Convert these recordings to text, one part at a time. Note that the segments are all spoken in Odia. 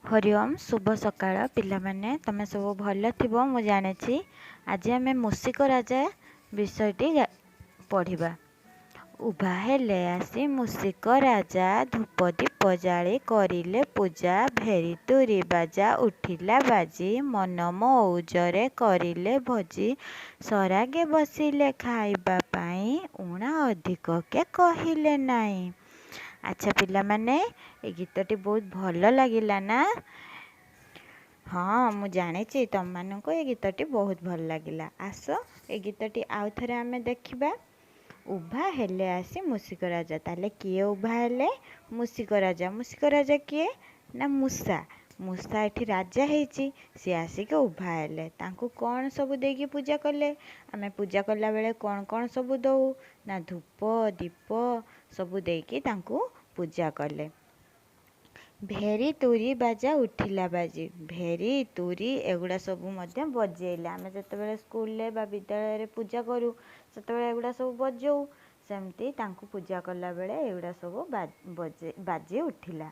ହରିଓମ୍, ଶୁଭ ସକାଳ ପିଲାମାନେ। ତୁମେ ସବୁ ଭଲ ଥିବ ମୁଁ ଜାଣିଛି। ଆଜି ଆମେ ମୂଷିକ ରାଜା ବିଷୟଟି ପଢ଼ିବା। ଉଭା ହେଲେ ଆସି ମୂଷିକ ରାଜା, ଧୂପ ଦୀପ ଜାଳି କରିଲେ ପୂଜା। ଭେରି ତୁରୀ ବାଜା ଉଠିଲା ବାଜି, ମନ ମଉଜରେ କରିଲେ ଭୋଜି। ସରାଗେ ବସିଲେ ଖାଇବା ପାଇଁ, ଊଣା ଅଧିକ କେ କହିଲେ ନାହିଁ। ଆଚ୍ଛା ପିଲାମାନେ, ଏ ଗୀତଟି ବହୁତ ଭଲ ଲାଗିଲା ନା? ହଁ, ମୁଁ ଜାଣିଛି ତୁମମାନଙ୍କୁ ଏ ଗୀତଟି ବହୁତ ଭଲ ଲାଗିଲା। ଆସ, ଏ ଗୀତଟି ଆଉ ଥରେ ଆମେ ଦେଖିବା। ଉଭା ହେଲେ ଆସି ମୂଷିକ ରାଜା। ତାହେଲେ କିଏ ଉଭା ହେଲେ? ମୂଷିକ ରାଜା। ମୂଷିକ ରାଜା କିଏ ନା ମୂଷା। ମୂଷା ଏଠି ରାଜା ହେଇଛି। ସିଏ ଆସିକି ଉଭା ହେଲେ। ତାଙ୍କୁ କ'ଣ ସବୁ ଦେଇକି ପୂଜା କଲେ? ଆମେ ପୂଜା କଲାବେଳେ କ'ଣ କ'ଣ ସବୁ ଦଉ ନା ଧୂପ ଦୀପ ସବୁ ଦେଇକି ତାଙ୍କୁ ପୂଜା କଲେ। ଭେରି ତୁରୀ ବାଜା ଉଠିଲା ବାଜି। ଭେରି, ତୁରୀ ଏଗୁଡ଼ା ସବୁ ମଧ୍ୟ ବଜେଇଲେ। ଆମେ ଯେତେବେଳେ ସ୍କୁଲରେ ବା ବିଦ୍ୟାଳୟରେ ପୂଜା କରୁ, ସେତେବେଳେ ଏଗୁଡ଼ା ସବୁ ବଜଉ। ସେମିତି ତାଙ୍କୁ ପୂଜା କଲାବେଳେ ଏଗୁଡ଼ା ସବୁ ବାଜି ଉଠିଲା।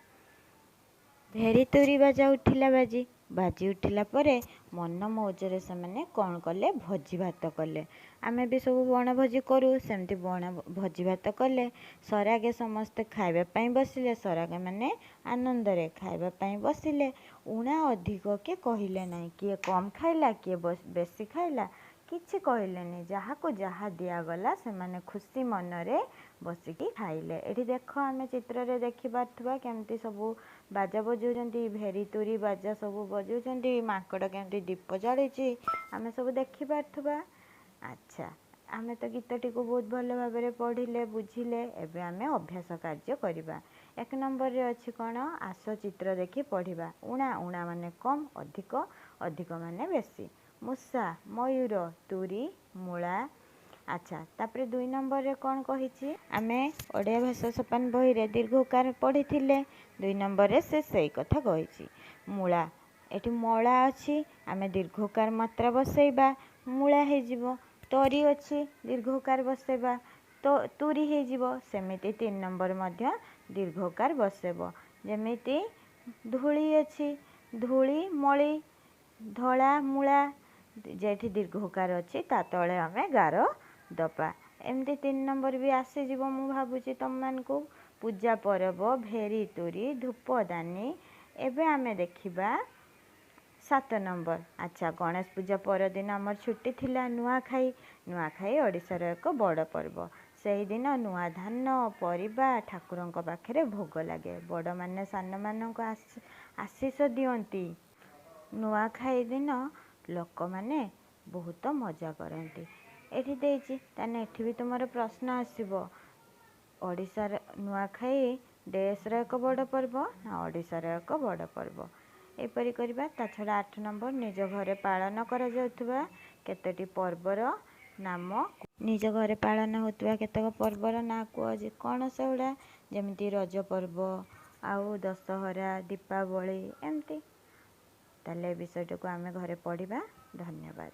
ଭେରି ତୁରୀ ବାଜା ଉଠିଲା ବାଜି। ବାଜି ଉଠିଲା ପରେ ମନ ମଉଜରେ ସେମାନେ କ'ଣ କଲେ? ଭୋଜି ଭାତ କଲେ। ଆମେ ବି ସବୁ ବଣଭୋଜି କରୁ, ସେମିତି ବଣ ଭୋଜି ଭାତ କଲେ। ସରାଗେ ସମସ୍ତେ ଖାଇବା ପାଇଁ ବସିଲେ। ସରାଗେ ମାନେ ଆନନ୍ଦରେ ଖାଇବା ପାଇଁ ବସିଲେ। ଊଣା ଅଧିକ କିଏ କହିଲେ ନାହିଁ। କିଏ କମ୍ ଖାଇଲା, କିଏ ବେଶୀ ଖାଇଲା, କିଛି କହିଲେନି। ଯାହାକୁ ଯାହା ଦିଆଗଲା, ସେମାନେ ଖୁସି ମନରେ ବସିକି ଖାଇଲେ। ଏଠି ଦେଖ, ଆମେ ଚିତ୍ରରେ ଦେଖିପାରୁଥିବା କେମିତି ସବୁ ବାଜା ବଜାଉଛନ୍ତି। ଭେରି ତୁରୀ ବାଜା ସବୁ ବଜାଉଛନ୍ତି। ମାଙ୍କଡ଼ କେମିତି ଦୀପ ଜାଳିଛି, ଆମେ ସବୁ ଦେଖିପାରୁଥିବା। ଆଚ୍ଛା, ଆମେ ତ ଗୀତଟିକୁ ବହୁତ ଭଲ ଭାବରେ ପଢ଼ିଲେ, ବୁଝିଲେ। ଏବେ ଆମେ ଅଭ୍ୟାସ କାର୍ଯ୍ୟ କରିବା। 1 ନମ୍ବରରେ ଅଛି କ'ଣ? ଆସ ଚିତ୍ର ଦେଖି ପଢ଼ିବା। ଊଣା, ଊଣା ମାନେ କମ୍, ଅଧିକ, ଅଧିକ ମାନେ ବେଶୀ। ମୂଷା, ମୟୂର, ତୁରୀ, ମୂଳା। ଆଚ୍ଛା, ତାପରେ 2 ନମ୍ବରରେ କ'ଣ କହିଛି? ଆମେ ଓଡ଼ିଆ ଭାଷା ସୋପାନ ବହିରେ ଦୀର୍ଘ ଉକାର ପଢ଼ିଥିଲେ। 2 ନମ୍ବରରେ ସେ ସେଇ କଥା କହିଛି। ମୂଳା, ଏଠି ମଳା ଅଛି, ଆମେ ଦୀର୍ଘ ଉକାର ମାତ୍ରା ବସେଇବା, ମୂଳା ହେଇଯିବ। ତରି ଅଛି, ଦୀର୍ଘ ଉକାର ବସେଇବା, ତ ତୁରି ହେଇଯିବ। ସେମିତି 3 ନମ୍ବର ମଧ୍ୟ ଦୀର୍ଘ ଉକାର ବସେଇବ। ଯେମିତି ଧୂଳି ଅଛି, ଧୂଳି, ମଳି, ଧଳା, ମୂଳା। ଯେଉଁଠି ଦୀର୍ଘ ଉକାର ଅଛି, ତା ତଳେ ଆମେ ଗାର ଦବା। ଏମିତି 3 ନମ୍ବର ବି ଆସିଯିବ ମୁଁ ଭାବୁଛି ତୁମମାନଙ୍କୁ। ପୂଜା ପରବ, ଭେରି ତୁରି, ଧୂପଦାନୀ। ଏବେ ଆମେ ଦେଖିବା 7 ନମ୍ବର। ଆଚ୍ଛା, ଗଣେଶ ପୂଜା ପରଦିନ ଆମର ଛୁଟି ଥିଲା ନୂଆଖାଇ। ନୂଆଖାଇ ଓଡ଼ିଶାର ଏକ ବଡ଼ ପର୍ବ। ସେହିଦିନ ନୂଆ ଧାନ, ପରିବା ଠାକୁରଙ୍କ ପାଖରେ ଭୋଗ ଲାଗେ। ବଡ଼ମାନେ ସାନମାନଙ୍କୁ ଆଶିଷ ଦିଅନ୍ତି। ନୂଆଖାଇ ଦିନ ଲୋକମାନେ ବହୁତ ମଜା କରନ୍ତି। ଏଠି ଦେଇଛି। ତାହେଲେ ଏଠି ବି ତୁମର ପ୍ରଶ୍ନ ଆସିବ, ଓଡ଼ିଶାର ନୂଆଖାଇ ଦେଶର ଏକ ବଡ଼ ପର୍ବ ନା ଓଡ଼ିଶାର ଏକ ବଡ଼ ପର୍ବ? ଏପରି କରିବା। ତା ଛଡ଼ା 8 ନମ୍ବର, ନିଜ ଘରେ ପାଳନ କରାଯାଉଥିବା କେତୋଟି ପର୍ବର ନାମ। ନିଜ ଘରେ ପାଳନ ହେଉଥିବା କେତେକ ପର୍ବର ନାଁ କୁହ ଯେ କ'ଣ ସେଗୁଡ଼ା? ଯେମିତି ରଜ ପର୍ବ ଆଉ ଦଶହରା, ଦୀପାବଳି, ଏମିତି। ତାହେଲେ ଏ ବିଷୟଟିକୁ ଆମେ ଘରେ ପଢ଼ିବା। ଧନ୍ୟବାଦ।